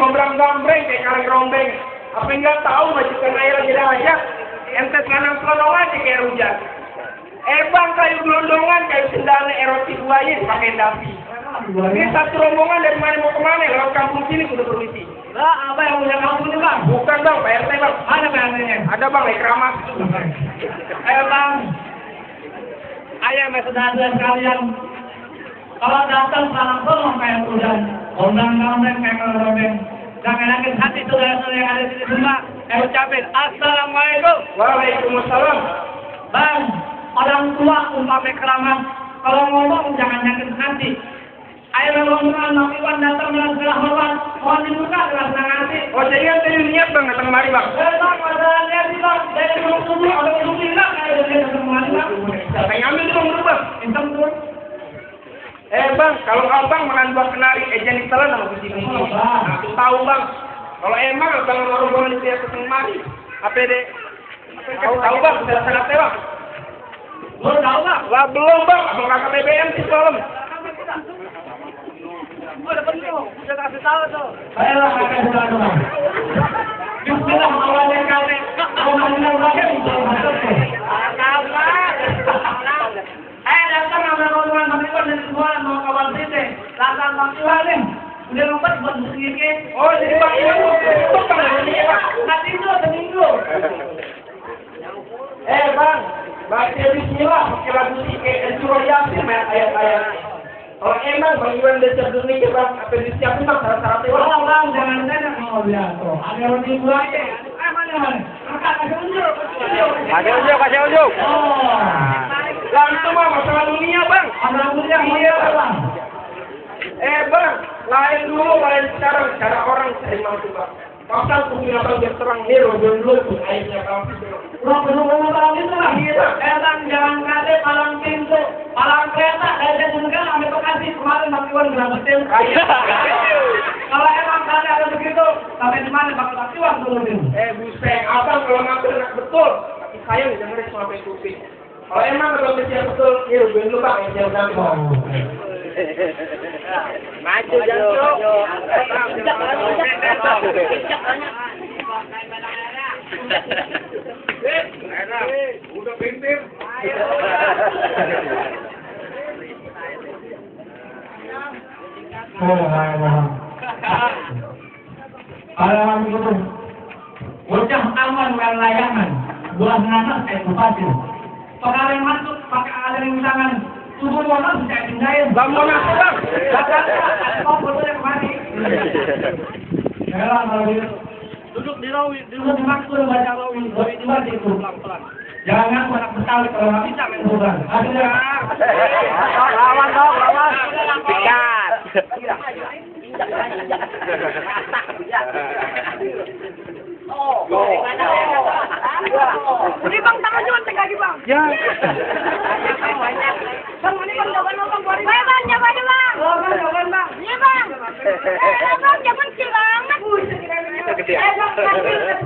Gombrang-gombreng kayak kaleng rombeng. Apa enggak tahu majikan air lagi aja. Ente selonongan kayak hujan. Bang, kayu gelondongan, kayu sendalnya eroti buaya pakai dasi. Ini satu rombongan dari mana mau kemana? Lewat kampung sini kudu permisi. Lah, apa yang punya kampung ini, Bang? Bukan bang, Pak RT bang. Ada PRT-nya? Ada bang, Ikramat. Ayo Bang. Ayo saudara sekalian. Kalau datang langsung kayak hujan. Gondang-gondang kayak rombeng. Jangan nangis hati saudara-saudara yang ada di sini semua. Saya ucapin Assalamualaikum. Waalaikumsalam. Bang, orang tua umpamai keramat. Kalau ngomong jangan nyakin hati. Ayo rombongan Bang Iwan datang dengan segala hormat. Mohon dibuka dengan senang hati. Oh jadi kan tadi niat bang datang kemari bang. Bang, masalah lihat sih Bang. Dari subuh atau subuh hilang kayak udah datang kemari Bang. Siapa yang ambil tuh bang? Hitam turun. Bang, kalau abang makan buah kenari, jangan ditelan sama kucing ini. Aku tahu bang. Kalau emang abang sama rombongan itu yang ketemu mari, APD. Tahu bang, sudah sangat bang. Belum tahu Bang? Lah belum bang, abang kakak BBM sih semalam. Udah penuh, udah kasih tahu tuh. Ayolah kakak sudah Bang. Bismillah awalnya kali. Awalnya lagi untuk masuk tuh. Datang sama rombongan Bang Iwan dan semua mau kawan sini. Datang Bang Iwan nih. Udah lompat buat musik. Oh jadi bang Iwan itu bang ini ya bang. Nanti itu seminggu. Bang, baca bismillah pakai lagu kayak surah Yasin main ayat-ayat. Kalau emang bang Iwan udah siap dunia bang, apa disiapin bang syarat-syaratnya bang? Oh Bang, jangan tanya kalau lihat tuh. Ada roti buah aja. Mana? Kasih unjuk. Kasih unjuk. Oh. Lah itu bang masalah dunia bang. Ada unjuk iya Bang. Bang, lain dulu lain sekarang cara orang terima itu bang. Pasal punya bang biar terang nih rombong dulu tuh airnya bang. Rombong palang itu lah. Bang, jangan kade palang pintu, palang kereta dari Senegal sampai Bekasi kemarin Bang Iwan ngelametin. Kalau emang kade ada begitu, sampai di mana bakal Bang Iwan turunin? Buseng, abang kalau ngambil enak betul. Tapi saya nggak dengerin sampai kuping. Kalau emang kalau kecil betul, ini rombong dulu bang yang jauh dari bang. Maju jangan. Udah pintir. Kalau begitu, bocah aman wel layangan, buah nanas kayak bupati. Orang yang masuk pakai alat yang tangan. Tubuh monas bisa pindahin. Bang Monas bang. Kau foto yang mati. Yalah kalau gitu. Duduk di rawi, duduk di maksul baca rawi, rawi di wajib itu pelan-pelan. Jangan ngaku anak Betawi kalau nggak bisa main bukan. Aduh. Lawan dong, lawan. Pikat. Ini bang tangan cuma kaki bang. Ya. Bang ini bang jawaban bang. Baik bang jawaban bang. Bang jawaban bang. Iya bang. Bang jawaban kecil banget.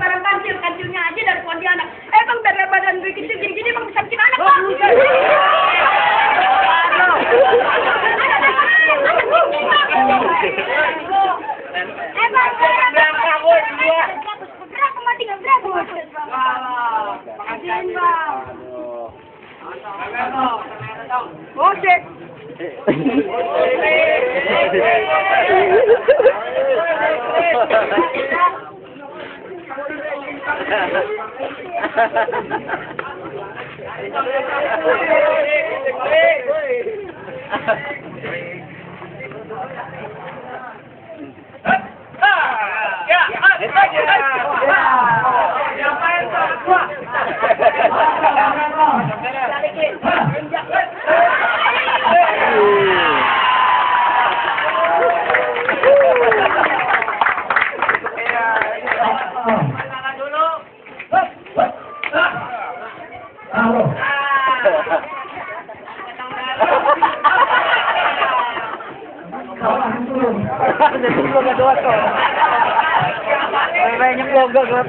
Bang kancilnya aja dari Pontianak. Bang dari badan gue kecil gini-gini bang bisa bikin anak bang. Oke. Jadi gua nggak doa tuh. Bye-bye nyemplung gua.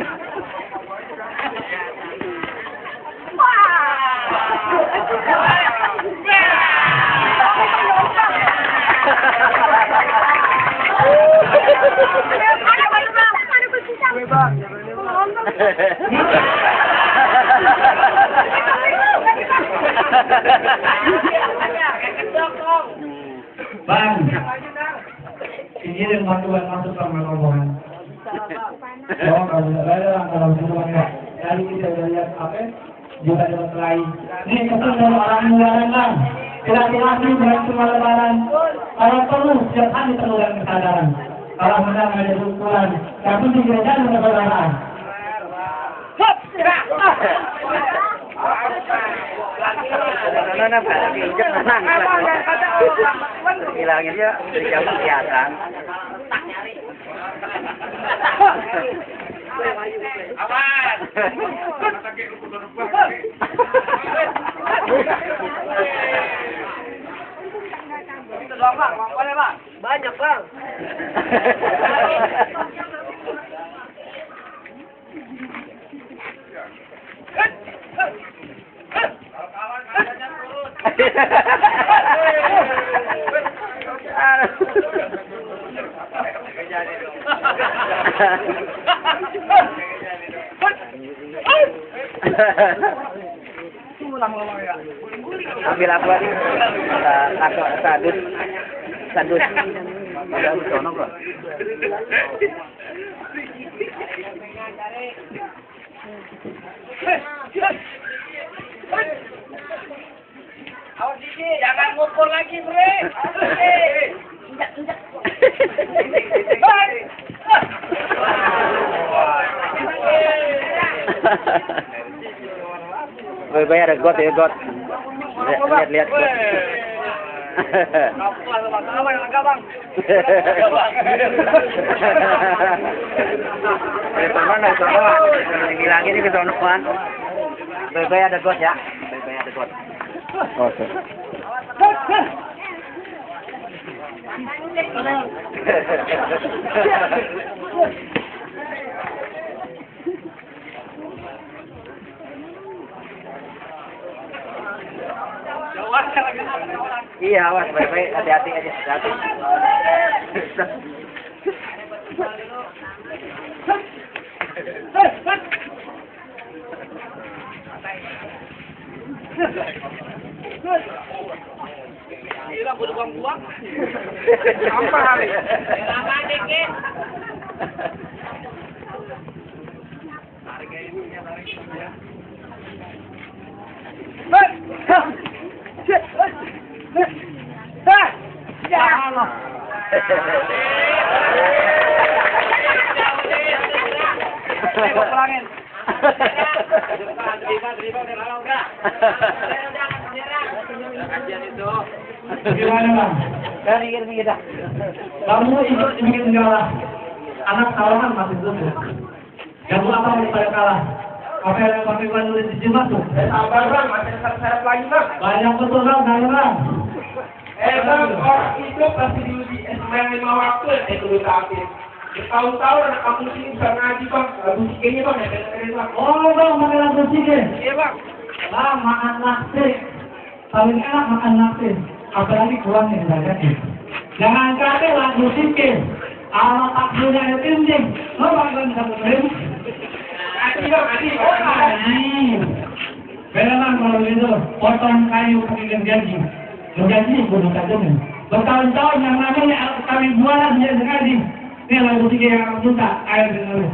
Bang, ini yang bantuan masuk sama rombongan. Oh, kalau semua enggak. Tadi kita udah lihat apa? Juga dapat lain. Ini ketemu dari orang luaran bang. Silaturahmi buat semua lebaran. Kalau perlu setiap hari teluran kesadaran. Kalau hendak ada ukuran, tapi di gereja ada persaudaraan. Nona Pak, diinjak menang. Hilangnya dia dari jauh kelihatan. Aman. Itu doang bang, boleh bang? Banyak bang. Ambil apa lagi? Sadus. Ada sono kok. Awas sini, jangan ngumpul lagi, Bre. Bye-bye ada got ya got. Lihat. Bilangin ini kesonoan. Bye-bye ada got ya. Bye-bye ada got. Oke. Iya, awas, baik-baik, hati-hati aja, hati-hati. Gila, buang-buang. Sampah kali. Lama dikit. Gimana bang? Dari dah. Kamu ikut bikin galah. Anak kalangan masih tumbuh. Kamu apa mau pada kalah? Apa yang pakai baju di jimat tuh? Sabar bang, masih seret lagi bang. Banyak betul bang, dari bang. Bang, orang hidup pasti diuji sembahyang 5 waktu itu udah akhir. Bertahun-tahun anak kampung sini bisa ngaji bang, lagu sikenya bang ya dengerin bang. Oh bang, makan lagu sike. Iya bang. Lah makan nasi. Paling enak makan nasi. Apalagi kurang yang daging. Jangan kate lagu sike. Kalau takdirnya itu penting. Lo bang satu kali. Ngaji bang, ngaji. Oh ngaji. Beda bang kalau gitu, potong kayu pakai gergaji. Gergaji bunuh tajamnya. Bertahun-tahun yang namanya kami bualan dia sekali. Ini lagu sike yang aku suka, air dengerin.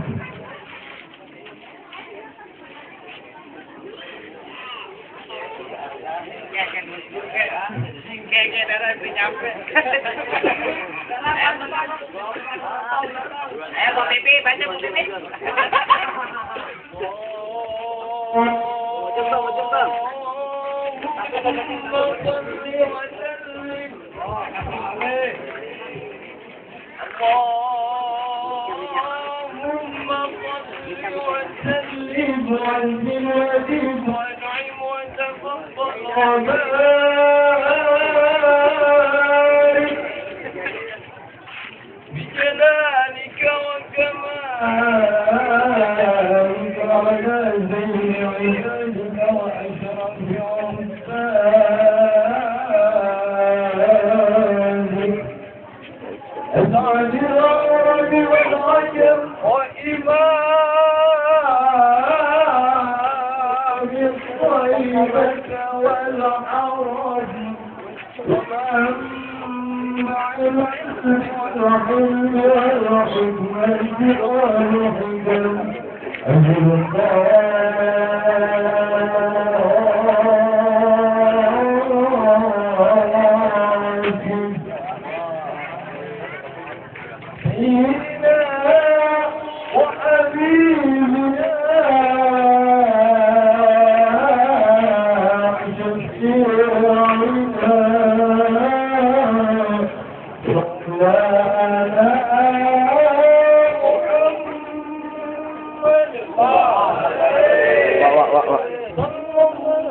Kayak darah nyampe. Bu Pipi, baca Bu Pipi. Ujung. Allahumma أسعد الأرض والعجم وإمام الطيبة والعرب ومنبع العلم والحلم والحكمة والحكم أجل سيدنا وحبيبنا شفيعنا مولانا محمد صلى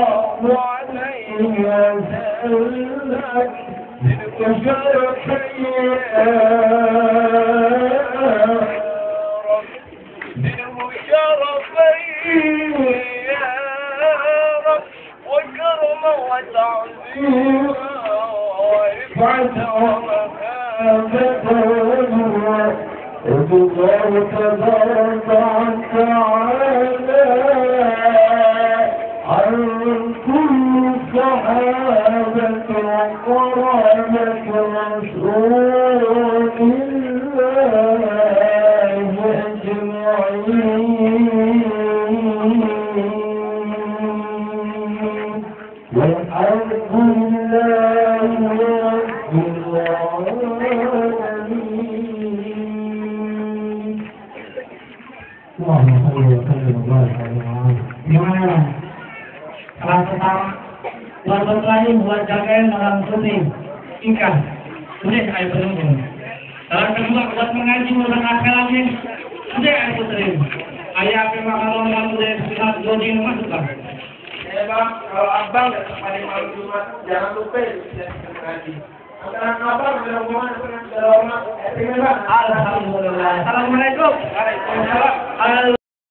الله عليه وسلم شرف شرفين يا رب وكرما وتعظيما ورفعة ومهابة وتبارك تبارك تعالى عن كل صحابة وقرابة رسول الله أجمعين والحمد لله رب العالمين. اللهم صل وسلم وبارك على محمد. Gimana? Kelas pertama, buat lagi buat jagain orang putih ikan. Udah ayo penunggu. Kelas kedua buat mengaji orang akhiratnya. Udah ayo putri. Ayah memang kalau orang udah sudah jodohin masukkan. Ya bang, kalau abang datang pada malam Jumat, jangan lupa ya mengaji. Antara abang dan hubungan dengan saudara bang. Alhamdulillah. Assalamualaikum. Waalaikumsalam.